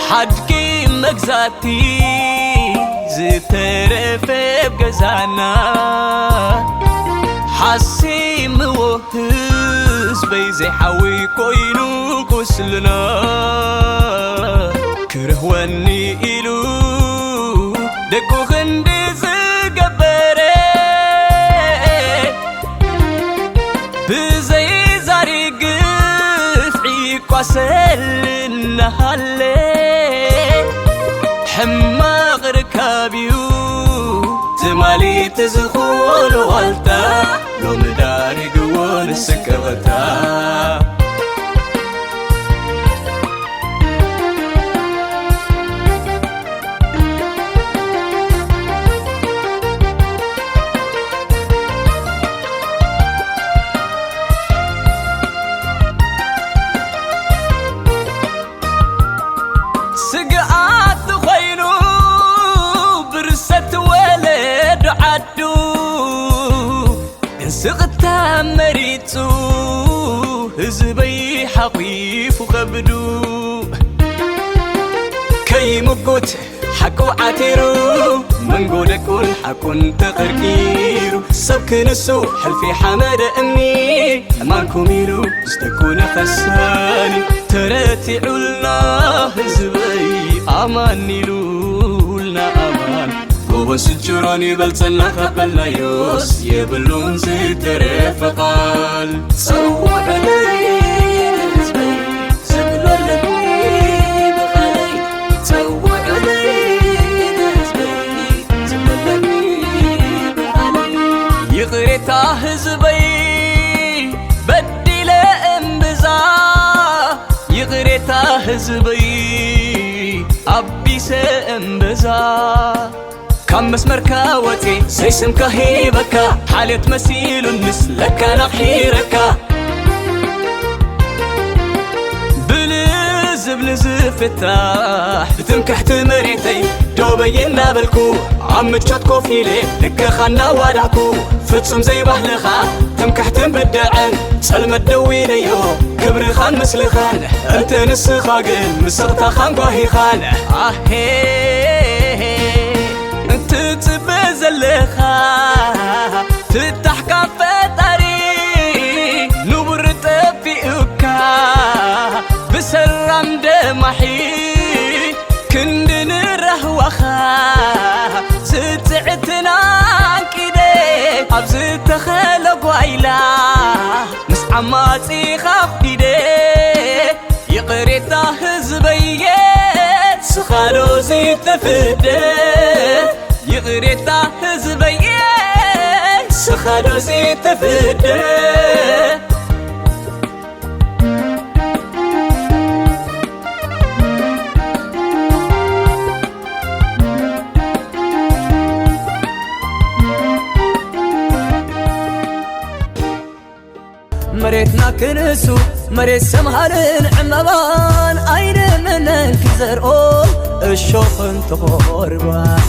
ሓድጊ መግዛቲ ዝተረፈ ኣብ ገዛና፣ ሓሲምዎ ህዝበይ ዘይሓዊ ኮይኑ ቁስልና። ክርህወኒ ኢሉ ደቁ ክንዲ ዝገበረ፣ ብዘይዛሪ ግፍዒ ይቋሰል እናሃለ፣ ሕማቕ ርካብዩ ትማሊ እቲ ዝኾነ ዋልታ፣ ሎሚ ዳሪግዎ ንስቅቕታ። ስግኣት ኮይኑ ብርሰት ወለዶ ዓዱ፣ እንስቕታ መሪጹ ህዝበይ ሓቒፉ ከብዱ። ከይምጉት ሓቁ ዓቲሩ፣ መንጎ ደቁን ሓቁን ተቐርቂሩ፣ ሰብ ክንሱ ሕልፊ ሓመደ እምኒ፣ እማንኩም ኢሉ ምስ ደቁ ንኸሰኒ። ተረቲዑልና ህዝበይ ኣማን ኢሉልና ኣማን። ጎቦን ስንጭሮን ይበልጸና ካብ በልናዮስ፣ የብሉን ዝተረፈ ቃል። ጸውዑለይ ህዝበይ ዝብሎ ኣለኒ ብቓለይ፣ ጸውዑለይ ንህዝበይ ዝብሎ ኣለኒ ብቓለይ። ይቕሬታ ህዝበይ በዲለ እምብዛ፣ ይቕሬታ ህዝበይ ኣቢሰ እምብዛ። ካብ መስመርካ ወጺ ዘይስምካ ሂበካ፣ ሓልዮት መሲሉንስ ለካ ናቕሒረካ። ብልዝብ ንዝፍታሕ ብትምክሕቲ መሬተይ ደው በይ እናበልኩ፣ ኣብ ምቾት ኮፍ ኢለ ልክኻ እናዋዳእኩ፣ ፍጹም ዘይባህልኻ ትምክሕትን ብድዐን ጸልመት ደው ኢለዮ ክብርኻን ምስልኻን። እንተ ንስኻ ግን ምስቕታኻን ጓሂኻን። ኣሄ እንትጽበ ዘለኻ ፍታሕ ካብ ፈጣሪ፣ ንቡር ጠፊኡካ ብሰላም ደማሒ፣ ክንዲ ንራህዋኻ ዝጽዕትና ኣንቂደ፣ ኣብ ዝተኸለ ጓይላ ምስ ዓማጺኻ ኣኽዲደ። ይቕሬታ ህዝበየ ስኻዶ ዘይተፍደ፣ ይቕሬታ ህዝበየ ስኻዶ ዘይተፍደ። መሬትና ክንሱ መሬት ሰምሃርን ዕመባን ኣይንምነን ክዘርኦ እሾኽን ተቖርባን።